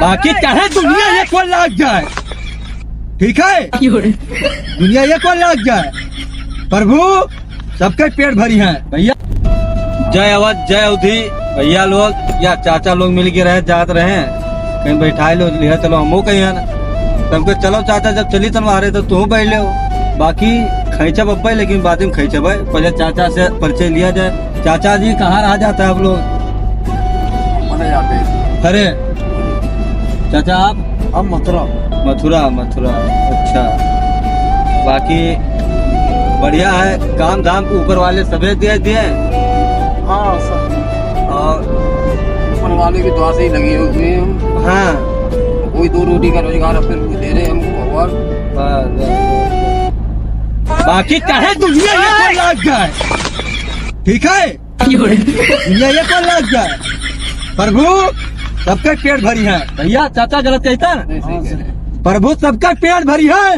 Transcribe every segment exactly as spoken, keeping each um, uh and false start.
बाकी चाहे दुनिया एक ओर लाग जाए, ठीक है, दुनिया एक ओर लाग जाए, प्रभु सबके पेट भरी है भैया। जय अवध, जय अवधी। भैया लोग या चाचा लोग मिल के रहे, जात रहे, कहीं बैठाए लो, लिहा चलो, हमहू कहीं है ना। तो हमको चलो चाचा, जब चली तन मारे तो तू बैठ ले। बाकी खैचब अब्बे, लेकिन बाद में खैचब है, पहले चाचा से परिचय लिया जाए। चाचा जी, कहाँ रहा जाता है आप लोग? मने जाते हैं। अरे चाचा, आप? हम मथुरा। मथुरा, मथुरा। अच्छा, बाकी बढ़िया है, काम धाम ऊपर वाले सभे दे दिए। हाँ सर। और ऊपर वाले की दुआ से ही लगे हुए हैं हम। हाँ। कोई दो रोटी का रोजगार अपने को दे रहे हैं हमको भगवान। बस, बस, बस। बाकी चाहे दुनिया एक ओर लाग जाए, ठीक है, दुनिया एक ओर लाग जाए, प्रभु सबके पेट भरी है भैया। चाचा गलत कहता है? नहीं, सही कह रहे हैं। प्रभु सबका पेट भरी है।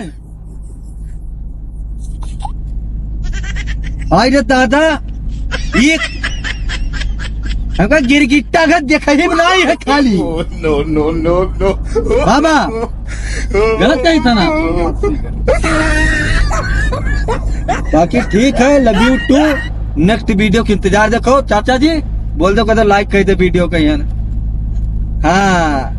आई रे दादा, एक हमका गिरगिट्टा का देखा ही नहीं है खाली। No, no, no, no। बाबा, गलत कही था ना? बाकी ठीक है, love you too। Next video के इंतजार देखो। चाचा जी, बोल दो, कहते like कर दे video का, है ना? हाँ।